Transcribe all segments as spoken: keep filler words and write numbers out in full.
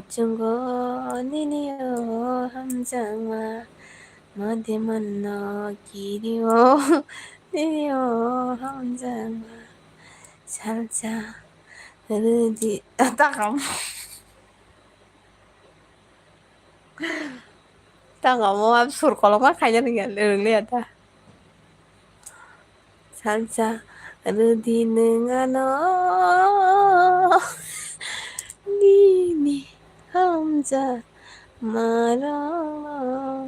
Muchungo nini o hamjakma, mode manno kiri o nini o hamjakma. Salsa rwdi, ah, takam. Tang omo ab sur kolokma khaina rwngya, rwngya ta. Salsa rwdi nwng ano nini hamjakma rok.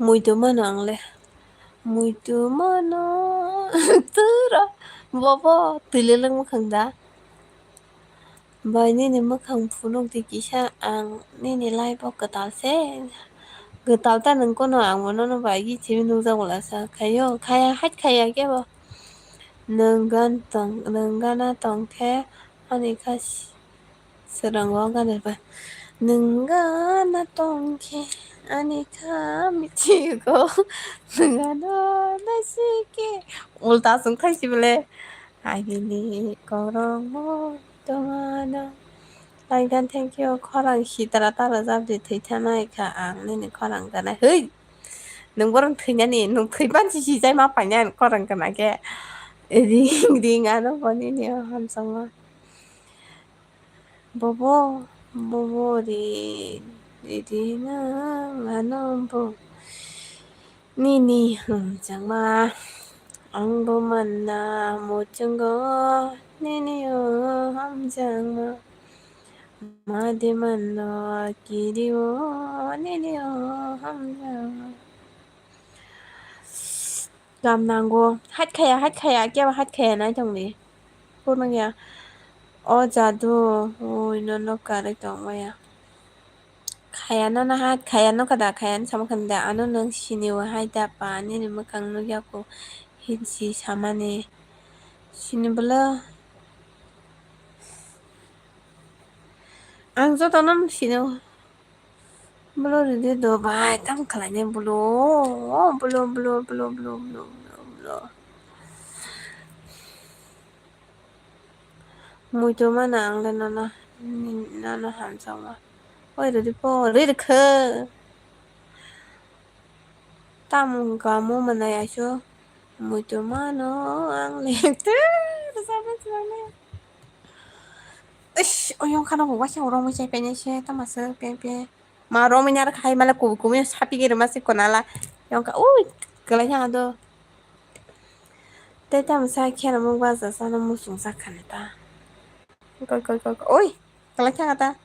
Muitu mano ang le. Muitu mano. Tura. Bobo, twi le lwng mwkhang da? Bai nini mwkhang phunuk di kisa, ang nini live o kwtal se. Kwtal ta nwng kono, ang bo nono bai gi chini nukjak bwla sa khaio. Khaya, hait khaya kebo. Nwng gan tong, nwng gana tong khe ani kha si-, swrang o gana ba. Nwng gana tong khe ani kha mithi go. Nwng gana na si khe. Ulta sung khai si bole. Agini kormo tomano. Laidan, thank you. Khorang sitara ta rwjap di, thwi thanai kha ang nini khorang ganai. Hei! Nwng borok thwinani, nwng thwi pansi sijai ma painai ani khorang gana khe. Ring, ring ano bo nini o hamjakma. Bobo, bobo ri, ri, ri nwng ano bo. Nini hamjakma, ang bo manna muchungo, nini o hamjakma. Made manno kiri o, nini o hamjakma. Gam nango. Hait khaya, hait khaya, kebo hait khaya nai tongdi. Phunukya. O jadu, ui, nono karwi tongmaya. Khaya nono hait khaya nokha da, khaya ni samo khan da, ano nwng sini o hai da pa, nini mwkhang nukya ko hinsi samani. Sini bwla. Ang jotono sini o. Bwlo rwdi do bai, tam khlainai bwlo, bwlo, bwlo. Muitu mano ang le nono, nono hamjakma. Oi rwdi po, rwi rwkha. Tam wngkha mo manai aiso. Muitu mano ang le. Te, rwchapna chwlangni. Ish, oyong khana bo waisa romwi chai painai se, tamo se, pe, pe. Ma romwi naro khai mala kubu kubu sapi giri masi konala. Yongkha, ui, kwlai thang do. Tei tamo sa khela mung baja sana musung sa khana ta. Koi, koi, koi, koi. Ui, kwlai thang ta.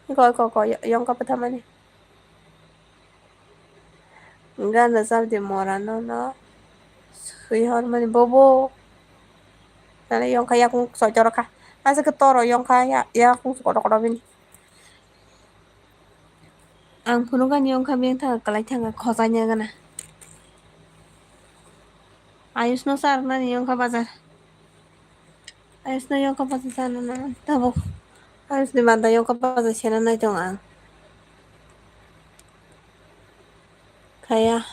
Koi, koi, koi, yongkha pathamani. Gana chabdi mora no no swi hormani bobo. Nana yongkha yakung soitoro kha. Asa khe toro yongkha ya-, yakung kotor kotor bini. Ang phunukani yongkha bini thangkha kwlai thangkha khojaina gana. Ayush no sa rwnani yongkha bazar. Ayush no yongkha bazar sana na tabuk. Ayush ni banda yongkha bazar sena nai tong ang. Khaya.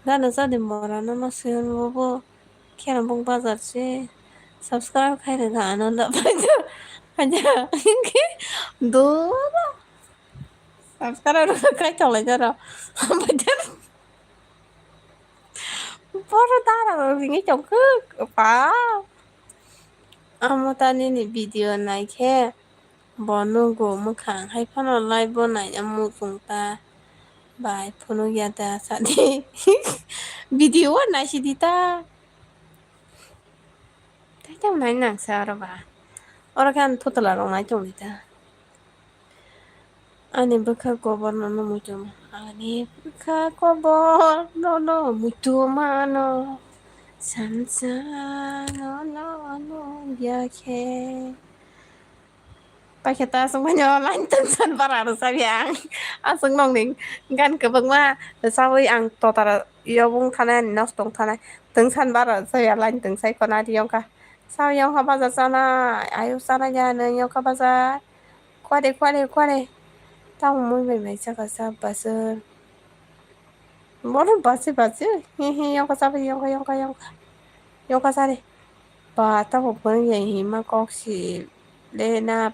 Gana chadi mora no no swi hwn bobo. Khera bung bazar se. Subscribe khai rwkha ano da. Paja. Paja. Dura. Subscribe rwkha khai tonglaijaro. Paja. Boro dara rok ringwi tongkha, pa. Amo ta nini video naikhe bo nugo mwkhang, hai phano live bo naina muchung ta, bai phunukya ta sadi. Video o naisidi ta. Tei tamo nai nangsa oro ba. Oro khe ani thutla rok nai tongdi ta. Ani bwkha koborno no muitu ma. Ani bwkha koborno no muitu mano. Sansa no no no ya khe. Paikhe ta aswk manya line tungsan bara rwchapya ang. Aswk nokni gan kwbangma rwchawi ang totara yobung thanai ani nosto wng thanai. Tungsan bara rwchapya line tungsai khona ri yongkha. Sa yongkha baja chanai, ayuk chanai ya nw yongkha baja. Kware, kware, kware. Tamo mui bai mai chakha sa baswk. Bono basi, basi. Hi, hi, yongkha chabai, yongkha, yongkha, yongkha. Yongkha sari. Ba, tamo phwrwng ya hima kok si le na